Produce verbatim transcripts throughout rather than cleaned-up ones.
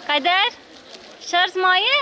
Qeder, şarj maye?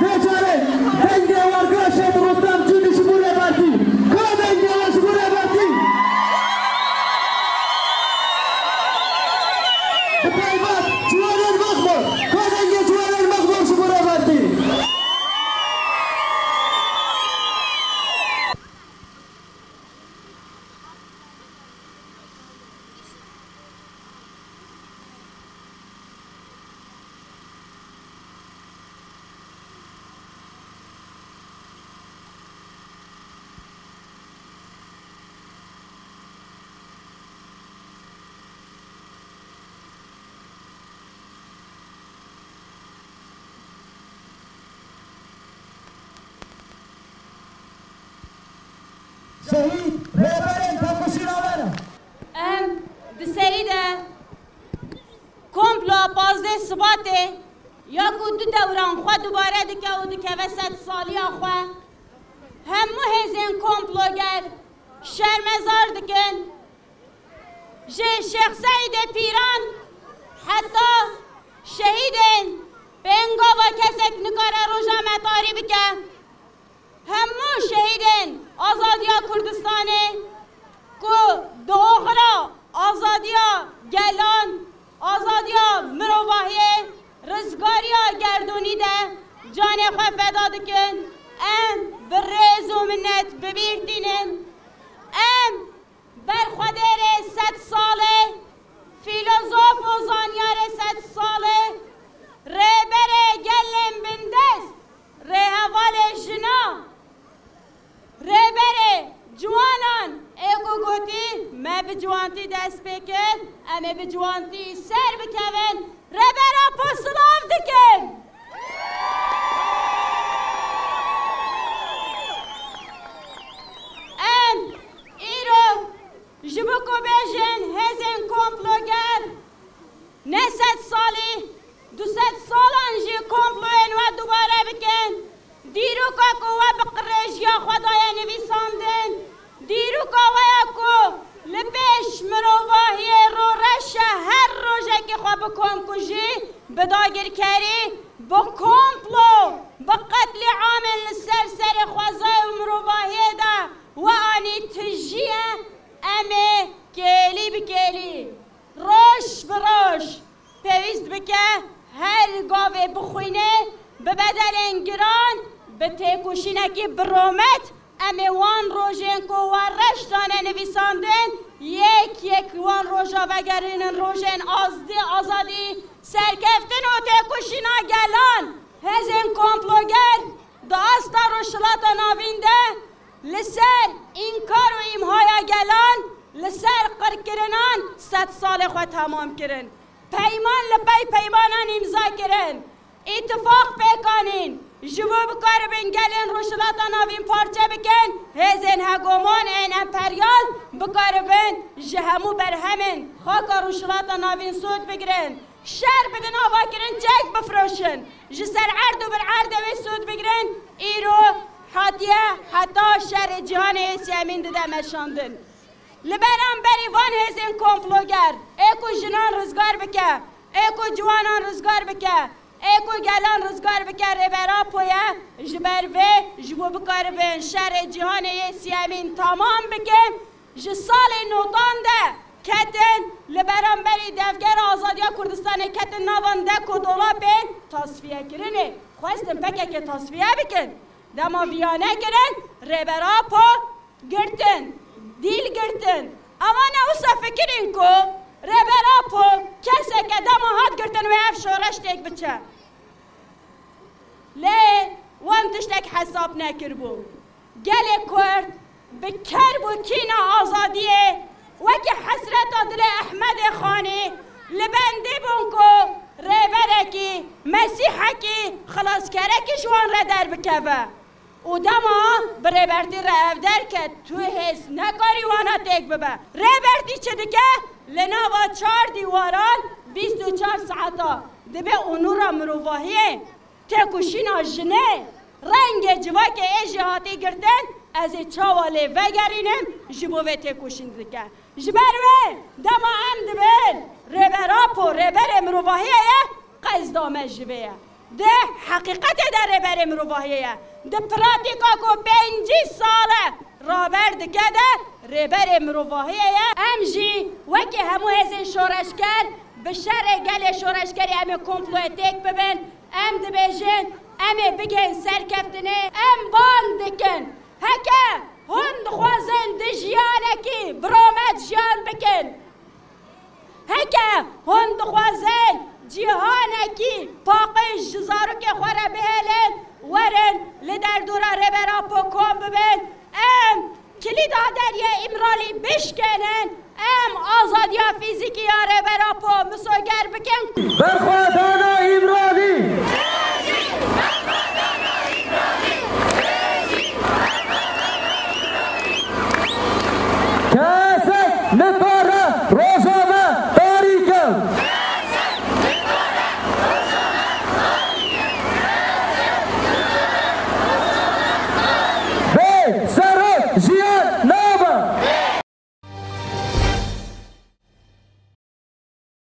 Vê carê dengê wargera Şehîd Rustem Cûdî ji bo Rêbertî. Ka dengê we ji bo Rêbertî? Bi taybet ciwanên Mexmûr. Ka dengê ciwanên Mexmûr ji bo Rêbertî? Şehîd rêberên têkoşîna me ne. Em di serî de komploya pazdeh Sibatê ya ku du dewran xwe dubare dike û dikeve sedsaliya xwe, hemû hêzên komploger şermezar dikin. Ji Şêx Seîdê Pîran heta şehîdên pêngava kesek nikare roja me tarî bike. Hemû şehîdên azadiya Kurdistanê ku di oxira azadiya gelan, azadiya mirovahiyê, rizgariya gerdûnî de canê xwe feda dikin, em bi rêz û minet bi bîr tînin. Em berxwedêrê sed salê, fîlozof û zanyarê sed salê, rêberê gelên bindest, rêhevalê jinan, rêberê ciwanan ê ku gotî, me Bi ciwantî dest pê kir, em ê bi ciwantî ser bikevin. Rêber Apo silav dikin. Em îro ji bo ku bêjin hêzên komploger ne sed salî, du sed salan jî komployên we dubare bikin. Dîroka ku we bi qirêjiya xwe daye nivîsandin, dîroka we ya ku li pêş mirovahiyê roreş e, her rojekê xwe bi komkujî, bi dagirkerî, bi komplo, bi qetlîamên li ser serê xwezayê û mirovahiyê de we anî tijî ye, em ê kêlî bi kêlî, roj bi roj pêwîst bike her gavê bixwîne, bi bedelên giran, bi têkoşînekî bi rûmet, em ê wan rojên ku we reş dane nivîsandin, yek yek wan roja vegerînin, rojên azdî, azadî, serkeftin û têkoşîna gelan. Hêzên komploger di asta Rojhilata Navîn de li ser înkar û îmhaya gelan, li ser qirkirinan sed salê xwe temam kirin. Peyman li pey peymanan îmza kirin. Îtifaq pêk anîn. Ji bo bikaribin gelên Rojhilata Navîn parçe bikin, hêzên hegemonên emperyal bikaribin ji hemû berhemên xaka Rojhilata Navîn sûd bigirin. Şer bidin avakirin, çek bifroşin. Ji ser erd û bir erdê wê sûd bigirin. Îro hatiye heta şerê cîhanê yê sêyemîn dide meşandin. Li beramberî van hêzên komploger, ê ku jinan rizgar bike, ê ku ciwanan rizgar bike, ê ku gelan rizgar bike, Rêber Apo ye. Ji ber vê, ji bo bikaribin şerê cîhanê yê sêyemîn tamam bikin, ji salê notan de ketin li beramberî Devgera Azadiya Kurdistanê, ketin nava ndek û dolapên tasfiyekirinê. Xwestin P K K tasfiye bikin. Dema viya nekirin, Rêber Apo girtin, dîl girtin. Ewana wisa fikirîn ku Rêber Apo keseke dema hat girtin wê ev şoreş têk biçe. Lê wan tiştek hesab nekiribû. Gelê Kurd bi kerb û kîna azadiyê wekî hesreta dilê Ehmedê Xanî li bendê bûn ku rêberekî, mesîhekî, xilaskerekî ji wan re derbikeve. Û dema bi Rêbertî re ev derket, tu hêz nekarî wana têk bibe. Rêbertî çi dike? Li nava çar dîwaran bîst û çar saeta dibe onûra mirovahiyê. Têkoşîna jinê, rengê civakê ê jêhatî girtin, ez ê çawa lê vegerînim, ji bo vê têkoşîn dike. Ji ber wê dema em dibin Rêber Apo rêberê mirovahiyê ye, qesda me ji vê ye. Di heqîqetê de rêberê mirovahiyê ye. Di pratîka ku pêncî sal e raber dike de rêberê mirovahiyê ye. Em jî wekî hemû hêzên şoreşger bi şerê gelê şoreşgerî em ê komployê têk bibin. Em dibêjin, em ê bigihên serkeftinê, em ban dikin. Heke hûn dixwazin di jiyanekî bi rûmet jiyan bikin, heke hûn dixwazin cîhanekî paqij ji zarokê xwe re bihêlin, werin li derdora Rêber Apo kom bibin. Em kilîda deriyê Îmralî bişkênin, em azadiya fîzîkî ya Rêber Apo misoger bikin. Berxwedana Îmralî!